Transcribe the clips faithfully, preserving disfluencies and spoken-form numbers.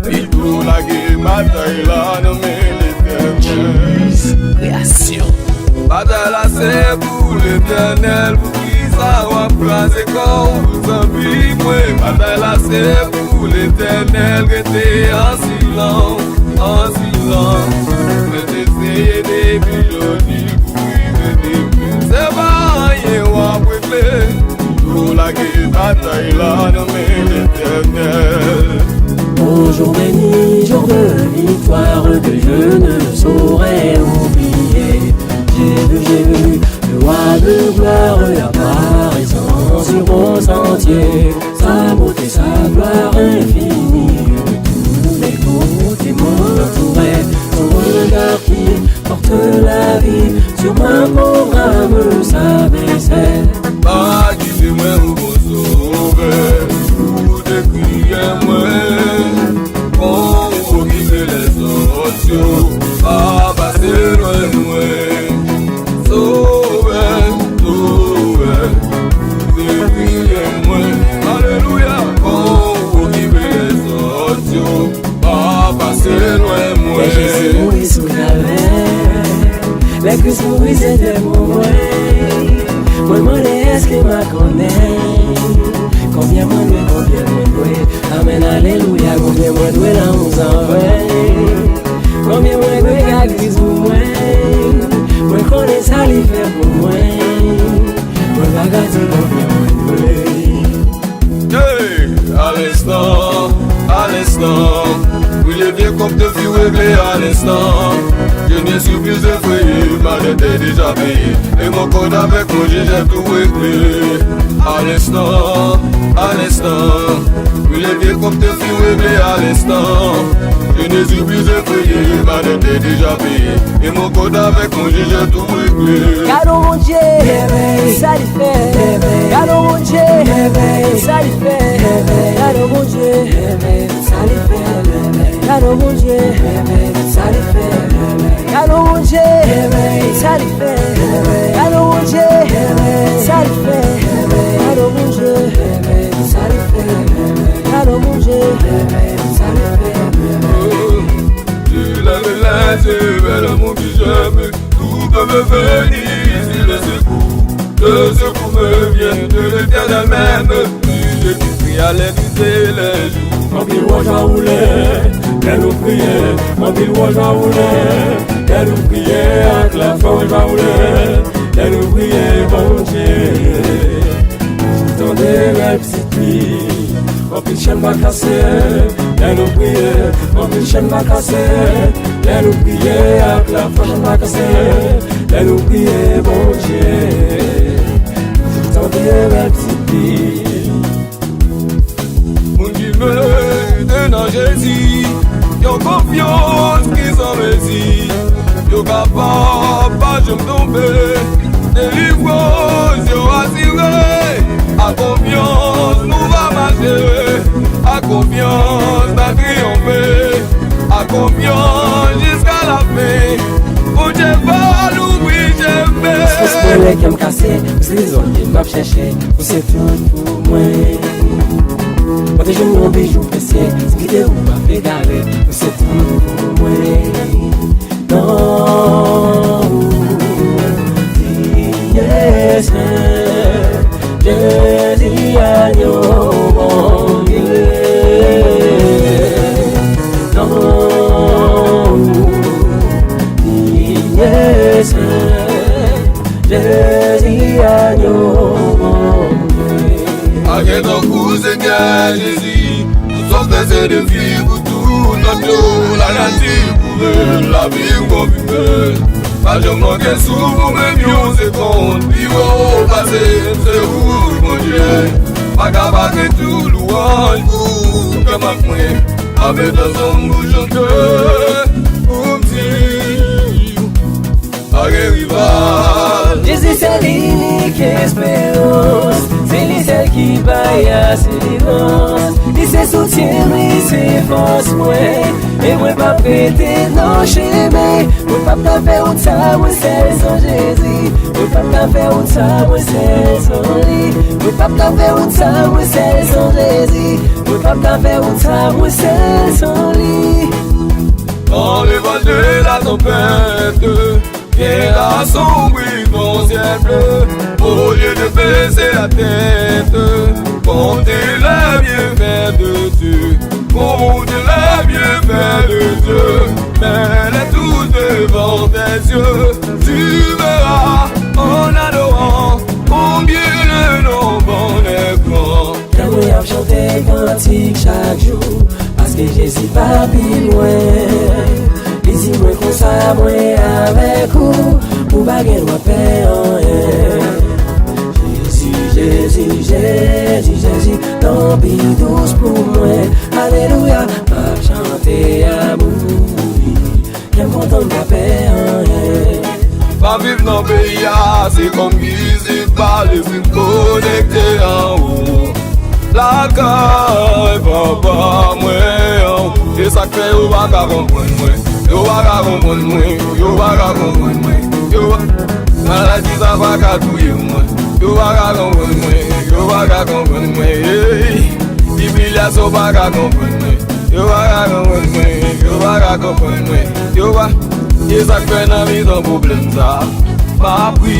Li tou lage batay la nan men Letènèl. Kreyasyon. Batay la se pou Letènèl, poukisa w ap kraze kò w, zanmi mwen? Batay la se pou Letènèl, rete an silans, an silans. Mwen te seye depi jodi pou rive demen. Se pa anyen w ap regle. Tou lage batay la nan men Letènèl. Au jour béni, jour de victoire que je ne saurais oublier. J'ai vu, j'ai vu le roi de gloire apparaissant sur mon sentier. Sa bote, sa glwa enfini, de tous les côtés m'entourait. Son regard qui porte la vie sur ma pauvre âme s'abaissait. Pa kite mwen, o bon Sovè, ou te kriye mwen. Kon ou okipe lèzòt yo, pa pase lwen mwen. Sovè, Sovè, ou te kriye mwen. Alelouya. Kon ou okipe lèzòt yo, pa pase lwen mwen. Lè Jezi mouri sou Kalvè, lè Kris mouri se te pou mwen. Mwen mande èske m a konnen konbyen mwen dwe, konbyen mwen dwe. Amèn, alelouya, konbyen mwen dwe lanmou san fen. Konbyen mwen dwe a Kris pou mwen. Mwen konnen sa li fè pou mwen. Mwen pa ka di konbyen mwen dwe. Hey, à l'instant, à l'instant. Oui, les vieux comptes furent réglés à l'instant. Je n'ai surprise effrayé, ma dette est déjà payée. Et mon code avec mon juge est tout réglé. À l'instant, à l'instant. Oui, les vieux comptes furent réglés à l'instant. Je n'ai surprise effrayé, ma dette est déjà payée. Et mon code avec mon juge est tout réglé. Gade Bondye, sa li fè. Gade Bondye, sa li fè. Gade Bondye, sa li fè. Gade Bondye, sa li fè. Gade Bondye, sa li fè. Gade Bondye, sa li fè. Gade Bondye, sa li fè. Gade Bondye, sa li fè. Tu lèves les yeux vers le mont qui j'aime, tout peut me venir ici le secours. Le secours me vient de l'Éternel même. Puis je crie à l'Éternel tous les jours. Anpil wòch a woule, lè nou priye. Anpil wòch a woule, lè nou priye. Ak lafwa wòch a woule, lè nou priye Bondye. Ou tande rèv pitit li. Anpil chèn pa kase, lè nou priye. Anpil chèn pa kase, lè nou priye. Ak lafwa chèn pa kase, lè nou priye Bondye. Tande rèv pitit li. Moun ki mete nan Jezi yon konfyans ki san mezi. Yo kapab pa janm tonbe. Delivrans yo asire. Ak konfyans nou va mache. Ak konfyans n a triyonfe. Ak konfyans jiska lafen. Bondye va louvri chemen. Sous mwen lè kè m kase, ou se rezon ke m ap chèche. Ou se tout pou mwen. Mwen te jwenn yon bijou presye, si m kite ou m ap egare. Ou se tout pou mwen. Non, ou diye sen, Jezi, agno Bondye. Non, ou diye sen, Jezi, agno Bondye. Pa gen tankou Senyè Jezi, pou sòf se defi pou tout nòt yo, lanati pwouve, lavi konfime. Pa janm manke souf ou menm yon segonn, pi wo pase se ou Bondye. Pa ka pa gen tout lwanj pou kè m ak mwen, pa met ansanm pou chante, pou m di. Pa gen rival. Jezi se linik esperans, se li sèl ki bay asirans. Li se soutyen mwen, se fòs mwen. E mwen p ap rete nan chemen. Mwen p ap ka fè wout sa, mwen sèl san Jezi. Mwen p ap ka fè wout sa, mwen sèl san li. Mwen p ap ka fè wout sa, mwen sèl san Jezi. Mwen p ap ka fè wout sa, mwen sèl san li. Dans le vent de la tempête, viens assombrir ton ciel bleu. Au lieu de baisser la tête, compte les bienfaits de Dieu. Compte les bienfaits de Dieu. Mets-les tous devant tes yeux. Tu verras en adorant combien le nom bon est grand. Kè mwen ap chante kantik chak jou, paske Jezi pa pi lwen. Li di mwen konsa, mwen avèk ou, ou pa gen dwa pè anyen. Jezi, Jezi, Jezi, Jezi, non pi dous pou mwen. Alelouya, m ap chante amou li. Kè m kontan, m pa pè anyen. Pa viv nan peyi a, se kòm mizik pa lespri m konekte anwo. Lakay papa mwen anwo. E sa k fè yo pa ka konprann mwen. Yo pa ka konprann mwen. Yo pa ka konprann mwen. Yo pa... Maladi sa pa ka touye mwen. Yo pa ka konprann mwen. Yo pa ka konprann mwen. Ey. Ipilyasyon pa ka konprann mwen. Yo pa ka konprann mwen, yo pa ka konprann mwen, yo pa. E sa k fè nan mitan pwoblèm sa, m ap ri,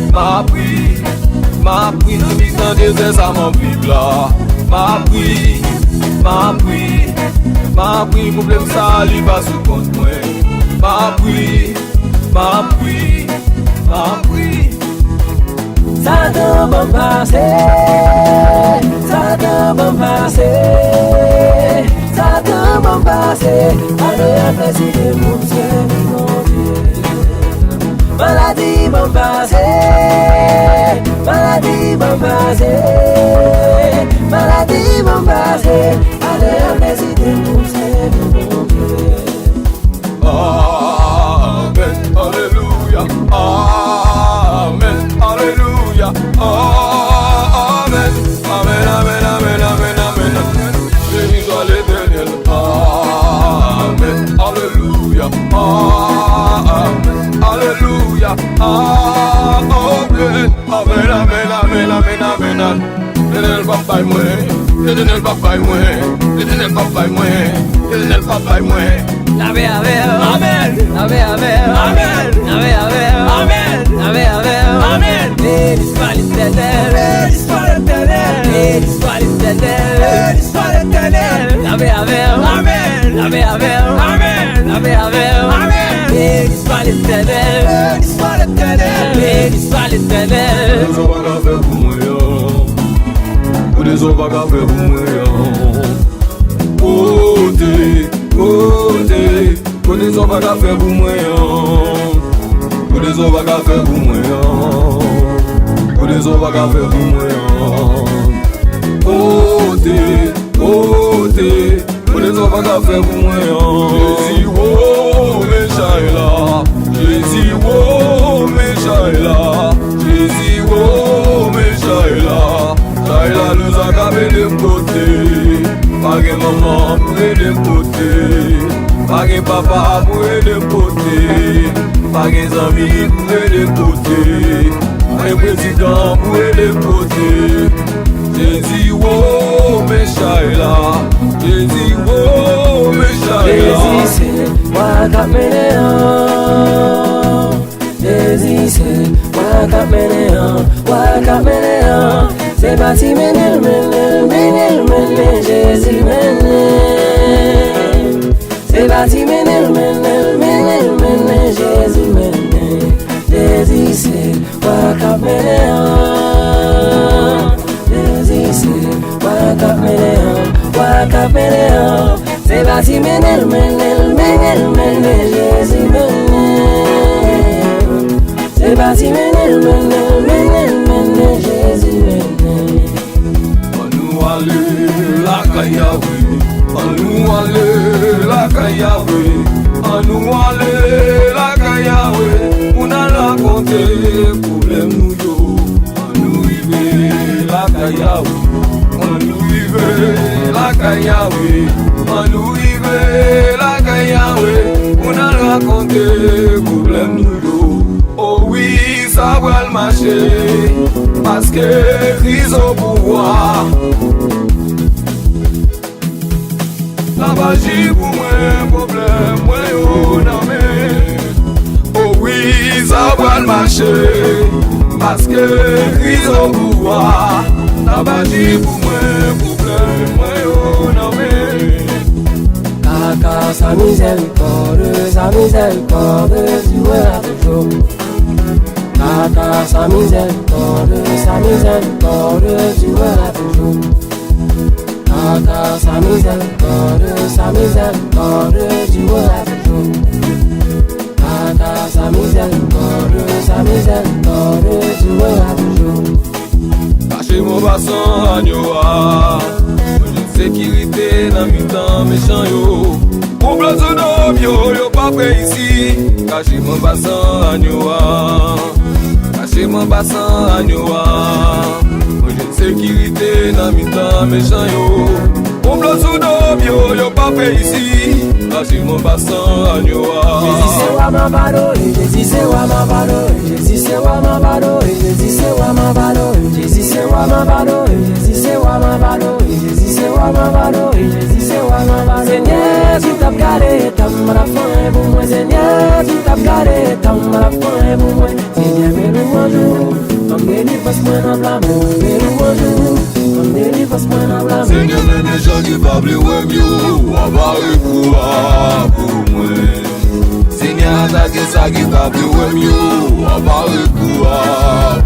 m ap ri, m ap ri nan mitan dezè sa m ap viv la. M ap ri, m ap ri, m ap ri, pwoblèm sa li pa sou kont mwen. M ap ri, m ap ri, m ap ri. Satan ban m pase, Satan ban m pase, Satan ban m pase. Alelouya, fè si de moun sèvi Bondye. Maladi ban m pase, maladi ban m pase, maladi ban m pase. Alelouya, fè si de moun sèvi Bondye. Amèn, alelouya, amèn, alelouya, amèn, amèn, amèn, amèn, amèn, amèn, amèn. Beni swa Letènèl, amèn, alelouya, amèn, alelouya, amèn, amèn, amèn, amèn, amèn, amèn. Letènèl p ap bay mwen, Letènèl p ap bay mwen, Letènèl p ap bay mwen, Letènèl p ap bay mwen. Lave avè m. Amèn. Lave avè m. Amèn. Lave avè m. Amèn. Lave avè m. Amèn. Beni swa Letènèl. Beni swa Letènèl. Beni swa Letènèl. Beni swa Letènèl. Lave avè m. Amèn. Lave avè m. Amèn. Lave avè m. Amèn. Beni swa Letènèl. Beni swa Letènèl. Beni swa Letènèl. Kote sa w pa ka fè pou mwen an. Kote sa w pa ka fè pou mwen an. Kote, kote, kote sa w pa ka fè pou mwen an. Kote sa w pa ka fè pou mwen an. Kote sa w pa ka fè pou mwen an. Kote, kote, kote sa w pa ka fè pou mwen an. Jezi, wo, men chay la. Jezi, wo, men chay la. Jezi, wo, men chay la. Chay la, nou sa ka ede m pote. Pa gen manman pou ede m pote. Pa gen papa pou ede m pote. Pa gen zanmi pou ede m pote. Pa gen prezidan pou ede m pote. Jezi, wo, men chay la. Jezi, wo, men chay la. Jezi, se wa k ap mennen an. Jezi, se wa k ap mennen an. Wa k ap mennen an. Se pa ti mennen l, mennen l, mennen l, mennen, Jezi mennen. Se pa ti mennen l, mennen l, mennen l, mennen, Jezi mennen. Jezi se wa k ap mennen an. Jezi se wa k ap mennen an, wa k ap mennen an. Se pa ti mennen l, mennen l, mennen l, mennen, Jezi mennen. Se pa ti mennen l, mennen l, mennen l, mennen, Jezi mennen. Annou ale lakay Yawe, annou ale lakay Yawe, annou ale lakay Yawe, pou n al rakonte pwoblèm nou yo. Annou rive lakay Yawe, annou rive Lakay Yawe, ann nou rive lakay Yawe, pou n al rakonte pwoblèm nou yo. O wi, sa pral mache, paske Kris o pouvwa. Tabaji pou mwen, pwoblèm mwen yo nan men. O wi, sa pral mache, paske Kris o pouvwa. Tabaji pou mwen, pwoblèm mwen yo nan men. Kaka sa mizèrikòde, sa mizèrikòde, di mwen la toujou. Kaka sa mizèrikòde, sa mizèrikòde, di mwen la toujou. Kaka sa mizèrikòde, sa mizèrikòde, di mwen la toujou. Kaka sa mizèrikòde, sa mizèrikòde, di mwen la toujou. Kache mwen anba san anyo a. Mwen jwenn sekirite nan mitan mechan yo. Konplo sou do m yo, yo p ap reyisi. Kache mwen anba san anyo a. Kache mwen anba san anyo a. Mwen jwenn sekirite nan mitan mechan yo. Konplo sou do m yo, yo p ap reyisi. Kache mwen anba san anyo a. Jezi se wa m ap adore, Jezi se wa m ap adore, Jezi se wa m ap adore, Jezi se wa m ap adore, Jezi se wa m ap adore, Jezi se wa m ap adore, Jezi se wa m ap adore, Jezi se wa m ap adore. Senyè, si w t ap gade eta m, pa t ap fè anyen pou mwen. Senyè, si w t ap gade eta m, pa t ap fè anyen pou mwen. Senyè, men louwanj ou, ban m delivrans mwen nan pla men w. Men louwanj ou, ban m delivrans mwen nan pla men w. Senyè, lè de jan ki pa vle wè m yo, w ap pare kou a pou mwen. Senyè, atake sa ki pa vle wè m yo, w ap pare kou a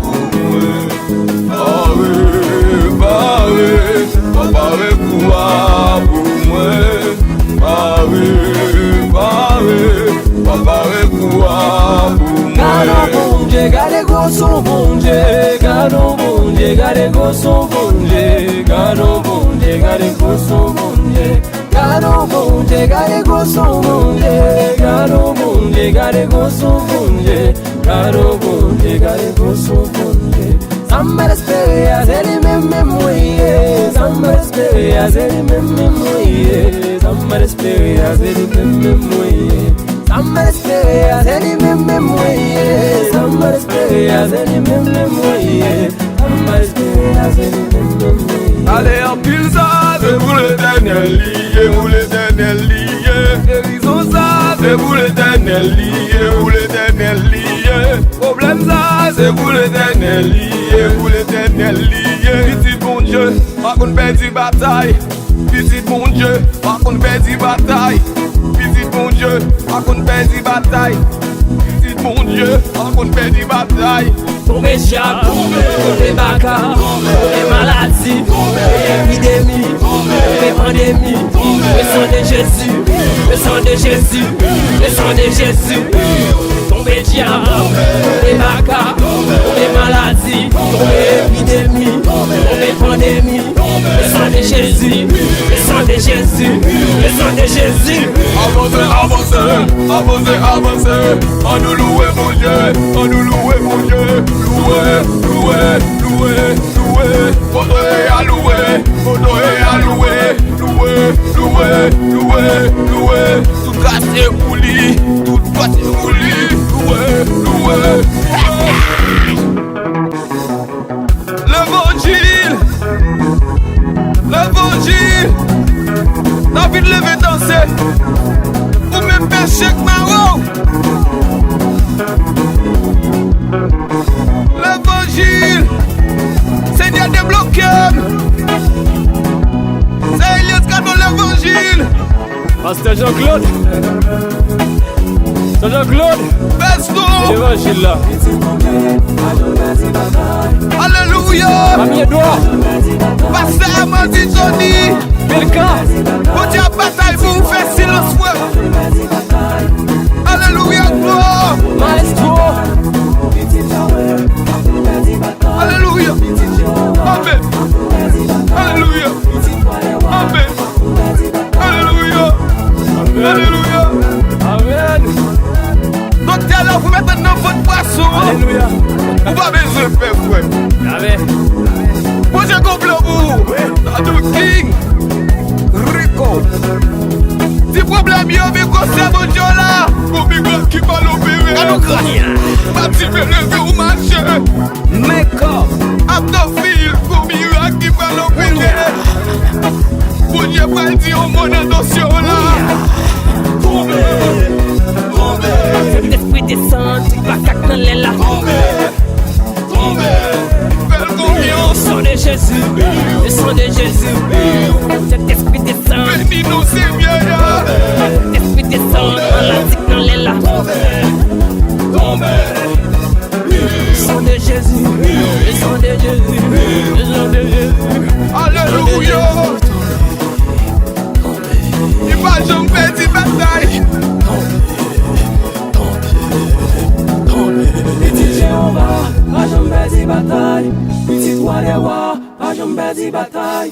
pou mwen. Pare, pare, w ap pare kou a pou mwen. Pare, pare, w ap pare kou a pou mwen. Gade Bondye, gade gwoso Bondye, gade Bondye, gade gwoso Bondye, gade Bondye, gade gwoso Bondye. Gade Bondye, gade gwoso Bondye, gade Bondye, gade gwoso Bondye, gade Bondye, gade gwoso Bondye. Sa m pa t espere a, se li menm menm mwen ye. Sa m pa t espere a, se li menm menm mwen ye. Sa m pa t espere a, se li menm menm mwen ye. Sa m pa t espere a, se li menm menm mwen ye. Sa m pa t espere a, se li menm menm mwen ye. Sa m pa t espere a, se li menm menm mwen ye. Ale anpil sa, se pou Letènèl li ye, pou Letènèl li ye. Gerizon sa, se pou Letènèl li ye, pou Letènèl li ye. Pwoblèm sa, se pou Letènèl li ye, pou Letènèl li ye. Pitit Bondye pa konn pèdi batay. Pitit Bondye pa konn pèdi batay. Pitit Bondye pa konn pèdi batay. Pitit Bondye pa konn pèdi batay. Tonbe dyab, tonbe baka, tonbe maladi, tonbe epidemi, tonbe pandemi. Le sang de Jésus, le sang de Jésus, le sang de Jésus. Tonbe dyab, tonbe baka, tonbe maladi, tonbe epidemi, tonbe pandemi. Le sang de Jésus, le sang de Jésus, le sang de Jésus. Avanse, avanse, avanse, avanse. Annou louwe Bondye, annou louwe Bondye. Louwe, louwe, louwe, louwe. Kote a louwe, kote a louwe. Louwe, louwe, louwe, louwe. Tout gras se pou li, tout glwa se pou li. Louwe, louwe, louwe. Levanjil! Levanjil! David leve danse! Ou menm peche k mare w! Levanjil! Senyè debloke m! Se Elias Gadon levanjil! Pastè Jean-Claude. Pastè Jean-Claude. Pastè. Levanjil la. Alelouya. Pami Edwa. Pastè Amandi Johnny. Milka. Bondye ap batay pou ou, fè silans, frè. Alelouya, glwa. Maestro. Alelouya. Amèn. Alelouya. Amèn. Alelouya. Alelouya. Amèn. Doktè la pou mete nan vant pwason an. Alelouya. Ou pa bezwen pè, frè. Amèn. Bondye gon plan pou ou. Wi. Tande, King. Pwoblèm yo, men konsè Bondye w la. Gon mirak ki pral opere. Gade yon kranyen. Batime leve ou mache. Makeup. Ap nan fil pou mirak ki pral opere. Bondye pral di yon mo nan dosye w la. Tonbe. Tonbe. Sentespri desann, tout makak nan lè la. Tonbe. Tonbe. Fè l konfyans. Le sang de Jésus, le sang de Jésus. Sentespri desann. Beni nou, Senyè. Sentespri desann, anlatik nan lè la. Tonbe. Tonbe. Le sang de Jésus, le sang de Jésus, le sang de Jésus. Alelouya. Li pa janm pèdi batay. Pitit Jewova pa janm pèdi batay. Pitit Wa dè wa pa janm pèdi batay.